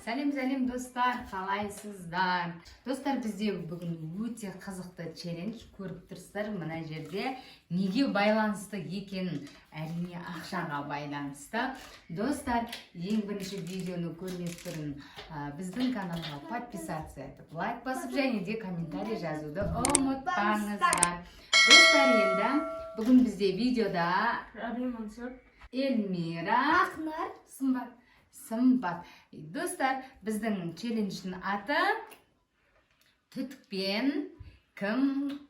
Сәлем, сәлем, достар, қалайсыздар? Достар, бізде бүгін өте қызықты челлендж. Көріп тұрсыздар мына жерде, неге байланысты екенін. Әрине, ақшаға байланысты. Достар, ең бірінші видеоны көрмес бұрын біздің каналға подписаться етіп, лайк басып және де комментарий жазуды ұмытпаңыздар. Достар, енді бүгін бізде видеода Әбілмансұр. Эльмира. Ақнар. Сымбат. Сымбат. Достар, біздің челлендждің аты «Түтікпен кім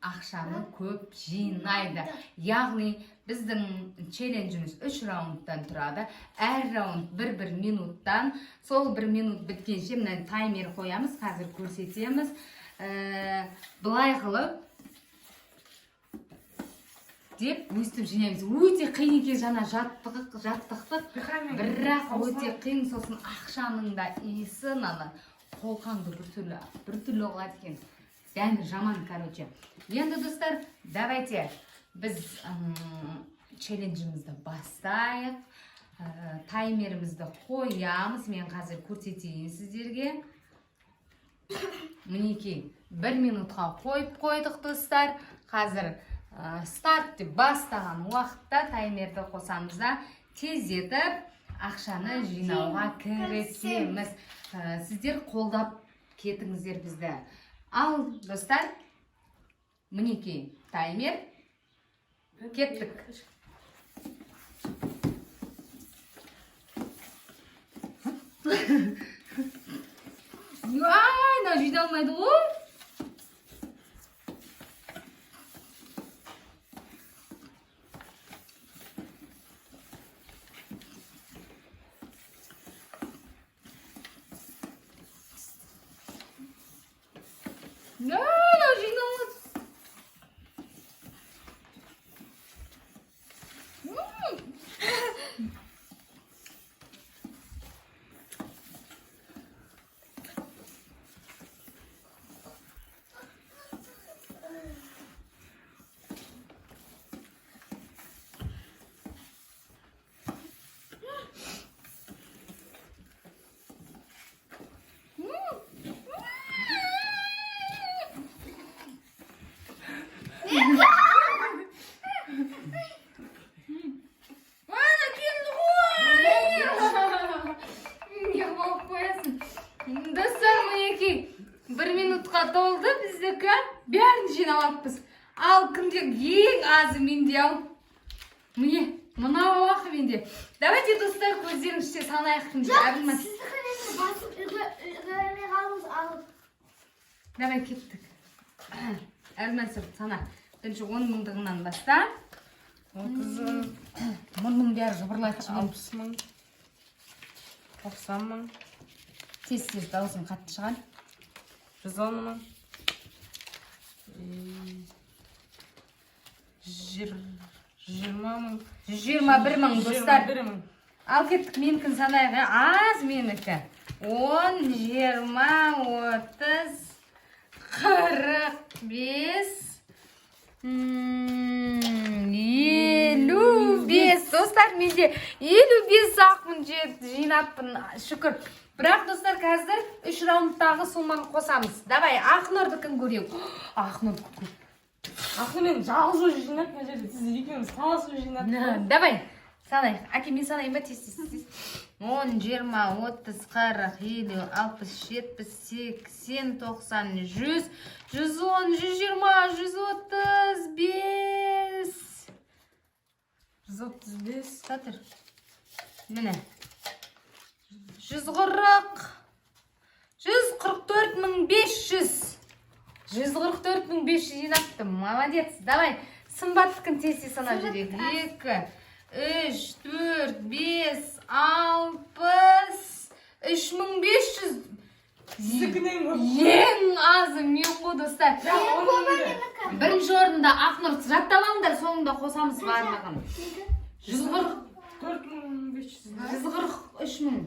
ақшаны көп жинайды». Яғни біздің челленджіміз үш раундтан тұрады. Әр раунд бір-бір минуттан. Сол бір минут біткенше мына таймер қоямыз, қазір көрсетеміз. Былай қылып деп өстіп жинаймыз. Өте қиын екен, жаңа жаттық, жаттықтық. Бірақ өте қиын, сосын ақшаның да иісі ана қолқаңды біртүрлі біртүрлі қылады екен, дәмі жаман, короче. Енді, достар, давайте біз челленджімізді бастайық. Таймерімізді қоямыз, мен қазір көрсетейін сіздерге. Мінекей, бір минутқа қойып қойдық, достар. Қазір старт деп бастаған уақытта таймерді қосамыз да, тездетіп ақшаны жинауға кірісеміз. Сіздер қолдап кетіңіздер бізді. Ал, достар, мінекей таймер, кеттік. Ай, мынау жинай алмайды ғой. Мынау жинай алмады. Ана келді ғой. Не қылып қоясың? Достар, мінекей, бір минутқа толды біздікі. Бәрін жинап алыппыз. Ал кімде ең азы? Менде. Ал міне, мынау ақ менде. Давайте, достар, көздеріңізше санайық, кімде. Әбілман. Сіздікі басып үлгермей қалдыңыз алып. Давай, кеттік. Әбілмансұр, сана. Бірінші 10 мыңдығынан баста. 30 мың. Мұрнның бәрі жыбырлайды жіберіп. 60 мың, 90 мың. Тез, тез, дауысың қатты шығар. 110 мың, 20 мың. 121 мың, достар. 121 мың. Ал кеттік, менікін санайық, ә? Аз менікі. 10, 20, 30, 45, 55. Достар, менде 55 ақпын жинаппын, шүкір. Бірақ, достар, қазір үш раундтағы сумманы қосамыз. Давай, Ақнұрдікін көрейік. Ақнұрдікі көп. Ақнұрмен жалғыз өзі жинады мына жерде, сіз екеуміз таласып жинадық. Давай, санайық. Әке, мен санайын ба? Тез, тез, тез. 10, 20, 30, 40, 50, 60, 70, 80, 90, 100, 110, 120, 135. 135. Тұра. Міне. 140, 144 500. 144 500 жинапты. Молодец. Давай, Сымбаттікін тез тез санап жіберейік. Екі, үш, төрт, бес, 63 500. Сіздікінен көп. Ең азы мен ғой, достар. Бірақ. Бірінші орында Ақнұр. Жаттап алыңдар, соңында қосамыз барлығын. 140. 4500. 143 мың.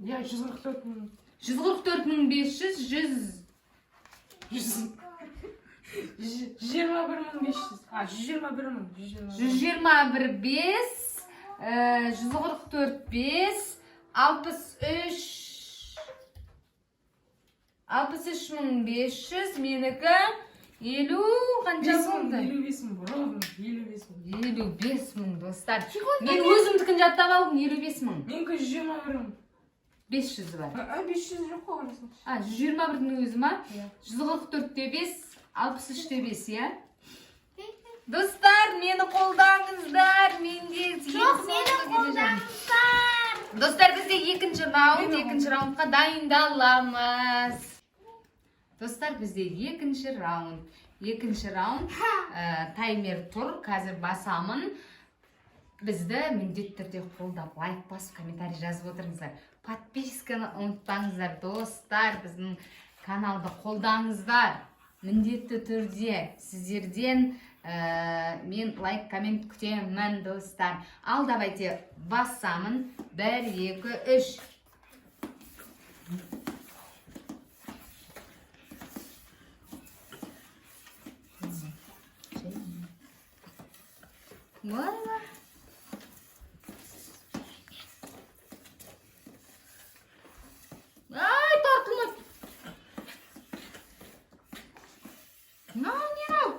Иә, 144 мың. 144 500, жүз. 121 500, а, 121 мың, 121. 121 бес. 144 5, 63, 63 500, менікі 50 қанша болды? 55 000, ровно 55 000. 55 000, достар. Мен өзімдікін жаттап алдым, 55 000. Менікі 121 000. 500 бар. А, 500 жоқ қой, қарасаңшы. А, 121-дің өзі ма? Иә. 144-те 5, 63-те 5, иә? Достар, мені қолдаңыздар, менде Жоқ, мені қолдаңыздар. Достар, бізде екінші раунд, Мені екінші раундқа дайындаламыз. Достар, бізде екінші раунд. Екінші раунд, таймер тұр, қазір басамын. Бізді міндетті түрде қолдап, лайк басып, комментарий жазып отырыңыздар. Подписканы ұмытпаңыздар, достар, біздің каналды қолдаңыздар. Міндетті түрде сіздерден мен лайк, коммент күтемін, достар. Ал давайте басамын. Бір, екі, үш. Вала. Ай, тартылмайды. Мынау не мынау?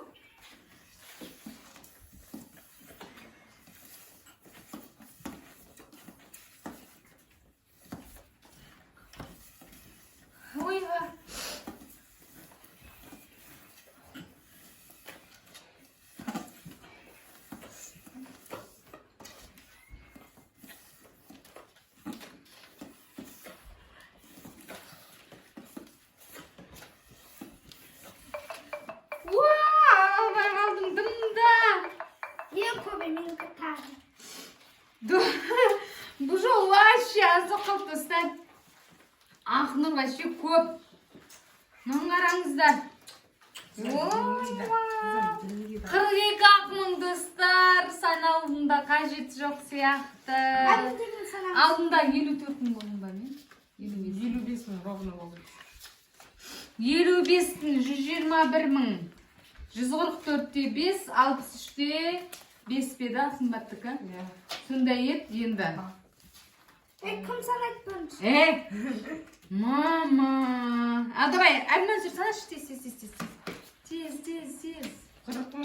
Ойға. Уа, алмай қалдым дымда. Ең көбі менікі тағы. Бұл жол вообще аз болып қалды, достар. Ақнұр вообще көп. Мынаны қараңыздар. Ой, 42 ақ мың, достар. Санаудың да қажеті жоқ сияқты. Әбден санамыз. Алдында 54 мың болдым ба мен? 55. 55 000 ровно болды. 55-тің 121 000. 144-те 5, 63-те 5 пе еді Сымбаттікі? Иә. Сондай еді енді. Е, кім санайды бірінші? Э, мама. А давай, Әбілмансұр, санашы, тез, тез, тез, тез. Тез, тез, тез. 40 000,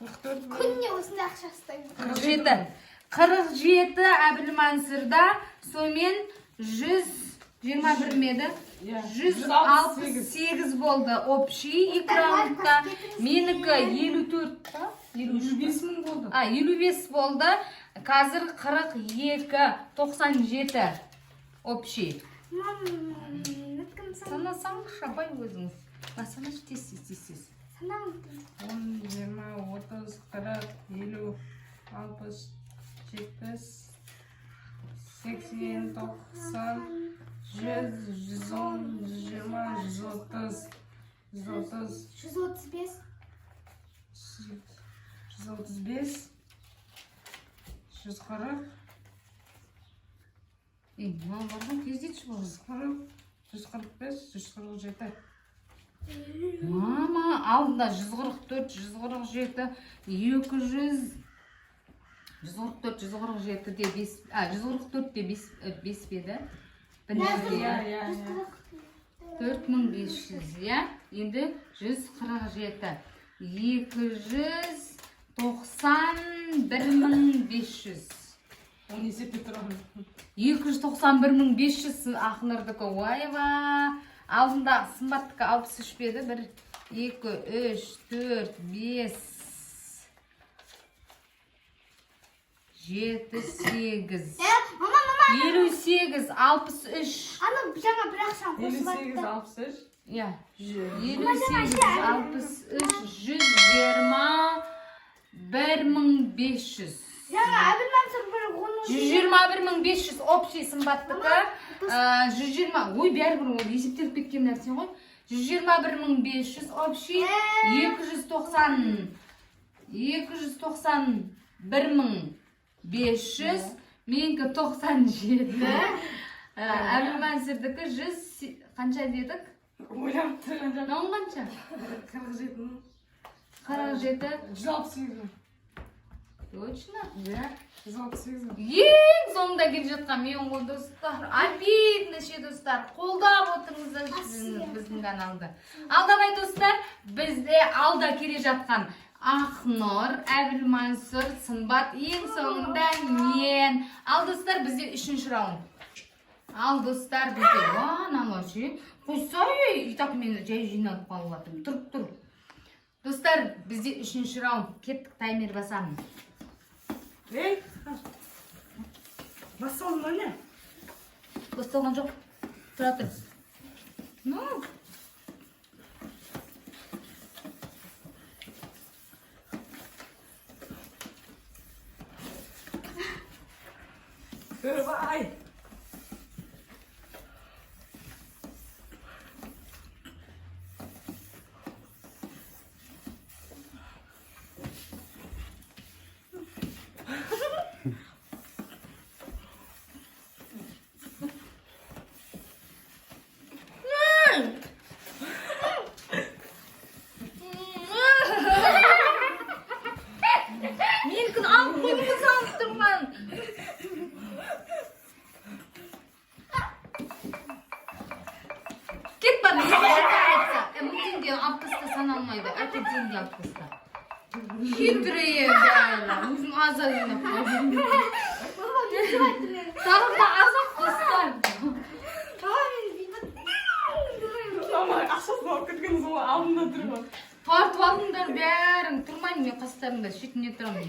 44 000. Күніне осындай ақша ұстаймын. 47. 47 Әбілмансұрда, сонымен 121 ме еді? Иә. 168 болды общий екі раундта. Менікі 54 па? 55 000 болды. А, 55 болды. Қазір 42, 97 общий. Мам, кім санайды? Санасаңызшы, апай, өзіңіз. Басаңызшы, тез, тез, тез, тез. Санамын. 10, 20, 30, 40, 50, 60, 70, 80, 90, 100, 110, 120, 130, 130, 135. 135, 140, Ей, мынау бар ғой, тездетші балам. 140, 145, 147. Мама, алдында 144, 147, 200, 144, 147 де 5, а, 144 де 5, 5 пе еді? Біріншіде. Иә, иә, иә. 4500, иә? Енді 147. 291 500. Оны есептеп тұрамын. 291 500 Ақнұрдікі. Ойба. Алдында Сымбаттікі 63 пе еді? 1, 2, 3, 4, 5, 7, 8. Е, мама, мама. 58, 63. Ана жаңа бір ақшаны 58, қосып атты. 63. Иә. 58, 58, 63, 121 500. Жаңа Әбілмансұр бір оның 121 500 общий Сымбаттікі. 120, ой, бәрібір ол есептеліп кеткен нәрсе ғой. 121 500 общий, 290, 291 500, менікі 97, Әбілмансұрдікі 100, қанша дедік? Ойланып тұрған жоқ. Мынауың қанша? 47 мың. 47. 168 мың. Точно? Иә, 168 мың. Ең соңында келе жатқан мен ғой, достар. Обидно ше, достар. Қолдап отырыңыздар біздің каналды. Ал давай, достар, бізде алда келе жатқан Ақнұр, Әбілмансұр, Сымбат, ең соңында мен. Ал, достар, бізде үшінші раунд. Ал, достар, бізде уа, мынау ше. Қойсай, и так мен жай жиналып қалып жатырмын. Тұрып тұр. Достар, бізде үшінші раунд. Кеттік, таймер басамын. Ей, басталды ма, не? Басталған жоқ. Тұра тұр. Ну. Ай. Менікін алып қойдыңыз, алып тұрған. Кет бар, айтса. 1000 теңге алып таста, саналмайды. Әке, теңге алып таста. Хитрые бәрі. Өзім аз аз жинап қойдым. Баба, мен деп айттым мен. Тағы да аз ақ, достар. Баба, мен бүйтіп. Мама, ақшасын алып кеткен сол алдында тұр ғой. Тартып алдыңдар бәрін. Тұрмаймын мен қастарында, шетінде тұрамын.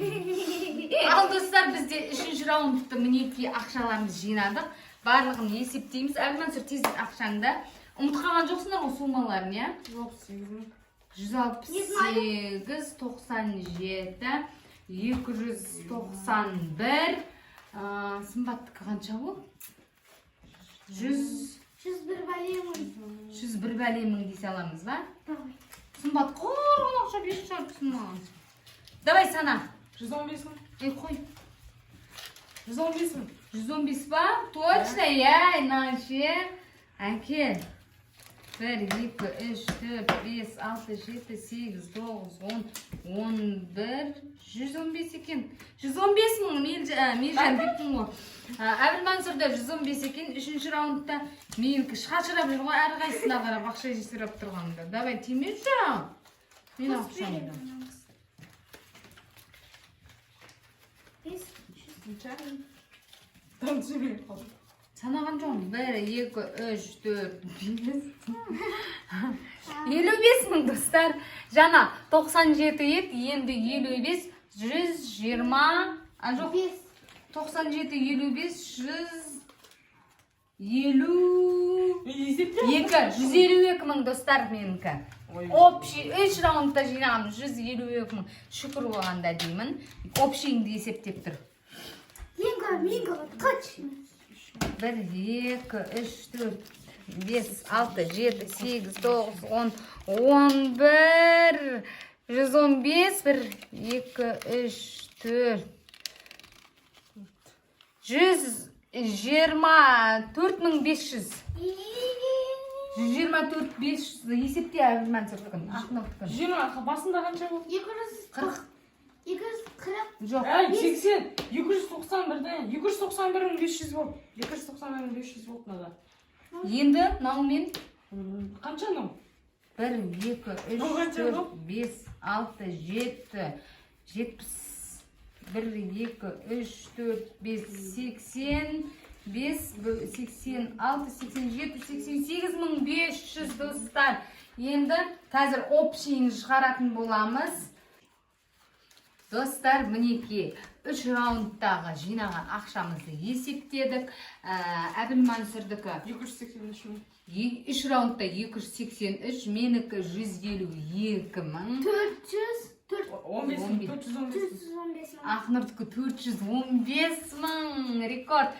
Ал, достар, бізде үшінші раундты, мінекей, ақшаларымызды жинадық. Барлығын есептейміз. Әбілмансұр, тез ақшаңды. Ұмытып қалған жоқсыңдар ғой суммаларын, иә? 168 мың. 168, 97, 291. Сымбаттікі қанша ол? 100. 101 бәлемін. 101 бәле мың дей саламыз ба? Давай. Сымбат, қорғын ақша беріп шығарыпсың маған. Давай, сана. 115 мың. Ей, қой. 115 мың. 115 па? Точно, иә, иначе. Әкел. Бір, екі, үш, төрт, бес, алты, жеті, сегіз, тоғыз, 10, 11, 115 екен. 115 мың, Мелжан деппін ғой. Әбілмансұрда 115 екен. Үшінші раундта менікі шашырап жүр ғой, әрқайсысына қарап ақша сұрап тұрғанда. Давай, тимеші. Мен ақшамды. 500. Неше? Там түсінбей қалдым. Санаған жоқпын. Бір, екі, үш, төрт, бес. 55 мың, достар. Жаңа 97 еді, енді 55, 120, а жоқ, 5. 97, 55, 152, Мен есептеп. 152 мың, достар, менікі. Ой. Общий үш раундта жинағаным 152 мың. Шүкір болғанда деймін. Общийіңді есептеп тұр. Ең көп, ең көп. Точно. Бір, екі, үш, төрт, бес, алты, жеті, сегіз, тоғыз, 10, 11, 115, бір, екі, үш, төрт, 124 500. 124 500 есепте, Әбілмансұрдікін, Ақнұрдікін. 20 басында қанша болды? 200. 40. 240. Жоқ. Әй, 80, 291-ден, 291 500 болды. 291 500 болды мынада. Енді мынаумен. Қанша мынау? Бір, екі, үш, Мынау қанша төрт, мынау? бес, алты, жеті, 71, екі, үш, төрт, бес, 85, 86, 87, 88 500, достар. Енді қазір общийін шығаратын боламыз. Достар, мінекей, үш раундтағы жинаған ақшамызды есептедік. Әбілмансұрдікі 283 мың. Үш раундта 283, менікі 152 мың. 400. 4. 15 мың, 415 мың. 415 мың. Ақнұрдікі 415 мың, рекорд.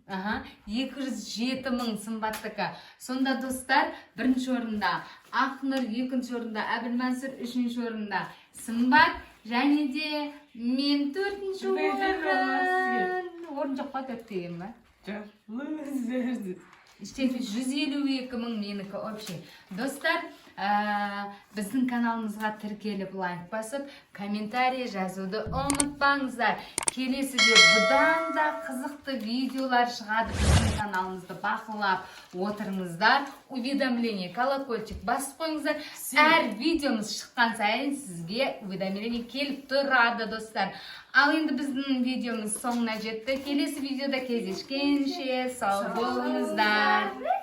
Аха, 207 мың Сымбаттікі. Сонда, достар, бірінші орында Ақнұр, екінші орында Әбілмансұр, үшінші орында Сымбат және де мен төртінші Бір орын. Орын жоқ па, төрт деген ба? Жоқ. Лузер. Іште 152 мың менікі общий. Достар, Біздің каналымызға тіркеліп, лайк басып, комментарий жазуды ұмытпаңыздар. Келесіде бұдан да қызықты видеолар шығады. Біздің каналымызды бақылап отырыңыздар, уведомление, колокольчик басып қойыңыздар. Әр видеомыз шыққан сайын сізге уведомление келіп тұрады, достар. Ал енді біздің видеомыз соңына жетті. Келесі видеода кездескенше сау болыңыздар.